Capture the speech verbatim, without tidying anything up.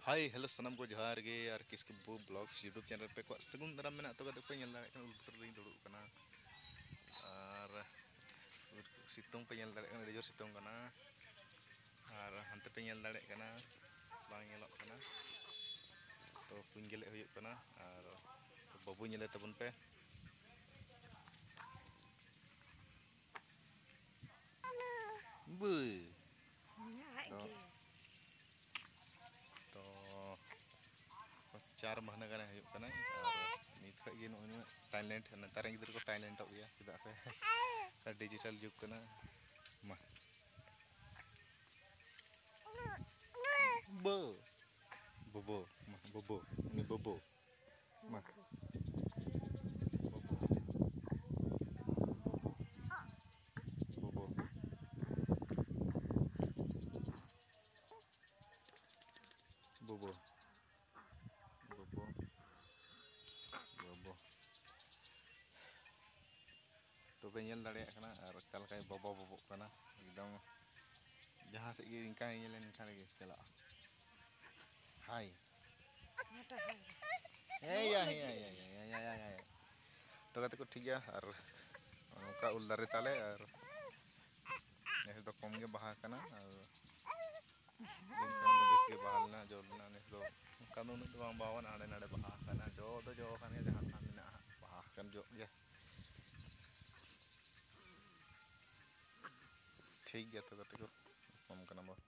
ᱦᱟᱭ, hello, ᱥᱟᱱᱟᱢ ᱠᱚ ᱡᱚᱦᱟᱨ ᱜᱮ᱾ ᱟᱨ ᱠᱤᱥᱠᱩ ᱵᱞᱚᱜᱥ YouTube ᱪᱮᱱᱮᱞ ᱨᱮ ᱟᱯᱮ ᱠᱚᱣᱟᱜ ᱥᱟᱹᱜᱩᱱ ᱫᱟᱨᱟᱢ ᱢᱮᱱᱟᱜ᱾ ᱛᱚ ᱜᱟᱛᱮ ᱠᱚ, ᱧᱮᱞ ᱫᱟᱲᱮᱭᱟᱜ ᱠᱟᱱᱟ, ᱩᱞ ᱵᱩᱴᱟᱹ ᱨᱮᱞᱤᱧ ᱫᱩᱲᱩᱵ ᱠᱟᱱᱟ᱾ ᱟᱨ ᱥᱤᱛᱩᱝ ᱯᱮ ᱧᱮᱞ ᱫᱟᱲᱮᱭᱟᱜ ᱠᱟᱱᱟ, ᱟᱹᱰᱤ ᱡᱳᱨ ᱥᱤᱛᱩᱝ ᱠᱟᱱᱟ᱾ ᱟᱨ ᱦᱟᱱᱛᱮ ᱯᱮ ᱧᱮᱞ ᱫᱟᱲᱮᱭᱟᱜ ᱠᱟᱱᱟ, ᱵᱟᱝ ᱧᱮᱞᱚᱜ ᱠᱟᱱᱟ᱾ ᱛᱚ ᱠᱩᱧ ᱜᱮᱞᱮ ᱦᱩᱭᱩᱜ ᱠᱟᱱᱟ᱾ ᱟᱨ ᱵᱟᱹᱵᱩ ᱧᱮᱞᱮ ᱛᱟᱵᱚᱱ ᱯᱮ᱾ ᱵᱟᱹᱭ᱾ ᱟᱡ ᱛᱚ, ᱜᱮ᱾ ᱛᱚ, ᱪᱟᱨ ᱢᱟᱹᱦᱱᱟᱹ ᱜᱟᱱᱮ ᱦᱩᱭᱩᱜ ᱠᱟᱱᱟ᱾ ᱟᱨ ᱱᱤᱛ ᱠᱷᱚᱡ ᱜᱮ ᱱᱩᱭ ᱱᱩᱭ ᱴᱮᱞᱮᱱᱴ, ᱱᱮᱛᱟᱨ ᱨᱮᱱ ᱜᱤᱫᱽᱨᱟᱹ ᱠᱚ ᱴᱮᱞᱮᱱᱴᱚᱜ ᱜᱮᱭᱟ, ᱪᱮᱫᱟᱜ ᱥᱮ ᱰᱤᱡᱤᱴᱟᱞ ᱡᱩᱜᱽ ᱠᱟᱱᱟ᱾ ᱢᱟ᱾ ᱵᱳ᱾ ᱵᱳᱵᱳ, ᱢᱟ, ᱵᱳᱵᱳ, ᱩᱱᱤ ᱵᱳᱵᱳ᱾ ᱢᱟ᱾ ᱵᱳᱵᱳ᱾ ᱵᱳᱵᱳ᱾ ᱵᱳᱵᱳ᱾ ᱵᱳᱵᱳ᱾ ᱵᱳᱵᱳ᱾ ᱵᱳᱵᱳ᱾ ᱛᱚᱵᱮ ᱧᱮᱞ ᱫᱟᱲᱮᱭᱟᱜ ᱠᱟᱱᱟ ᱟᱨ ᱚᱠᱟ ᱞᱮᱠᱟᱭ ᱵᱳᱵᱳ ᱵᱳᱵᱳᱜ ᱠᱟᱱᱟ᱾ ᱮᱠᱫᱚᱢ ᱡᱟᱦᱟᱸ ᱥᱮᱫ ᱜᱮ ᱤᱱᱠᱟ ᱧᱮᱞ ᱞᱮᱱᱠᱷᱟᱱ ᱜᱮ ᱪᱟᱞᱟᱜᱼᱟ᱾ ᱦᱟᱭ᱾ ᱦᱟᱴᱟ ᱦᱟᱭ᱾ ᱮᱭ, ᱭᱟ, ᱭᱟ, ᱭᱟ᱾ ᱛᱚ ᱜᱟᱛᱮ ᱠᱚ, ᱴᱷᱤᱠ ᱜᱮᱭᱟ᱾ ᱟᱨ ᱱᱚᱝᱠᱟ ᱩᱞ ᱫᱟᱨᱮ ᱛᱟᱞᱮ, ᱟᱨ ᱱᱮᱥ ᱫᱚ ᱠᱚᱢ ᱜᱮ ᱵᱟᱦᱟ ᱠᱟᱱᱟ᱾ ᱟᱨ ᱫᱤᱱ ᱠᱷᱚᱱ ᱫᱚ ᱵᱮᱥ ᱜᱮ ᱵᱟᱦᱟ ᱞᱮᱱᱟ, ᱡᱚ ᱞᱮᱱᱟ᱾ ᱱᱮᱥ ᱫᱚ ᱚᱱᱠᱟ ᱫᱚ ᱩᱱᱟᱹᱜ ᱫᱚ ᱵᱟᱝ ᱵᱟᱦᱟ ᱠᱟᱱᱟ, ᱦᱟᱸᱰᱮ ᱱᱟᱰᱮ ᱵᱟᱦᱟ ᱠᱟᱱᱟ᱾ ᱡᱚ ᱫᱚ ᱡᱚ ᱠᱟᱱ ᱜᱮᱭᱟ, ᱡᱟᱦᱟᱸ ᱛᱟᱦᱟᱸ ᱢᱮᱱᱟᱜᱼᱟ, ᱵᱟᱦᱟ ᱠᱟᱱ ᱡᱚᱜ ᱜᱮᱭᱟ᱾ ᱴᱷᱤᱠ ᱜᱮᱭᱟ, ᱛᱚ ᱜᱟᱛᱮ ᱠᱚ, ᱠᱚᱢ ᱠᱟᱱᱟ ᱵᱚ᱾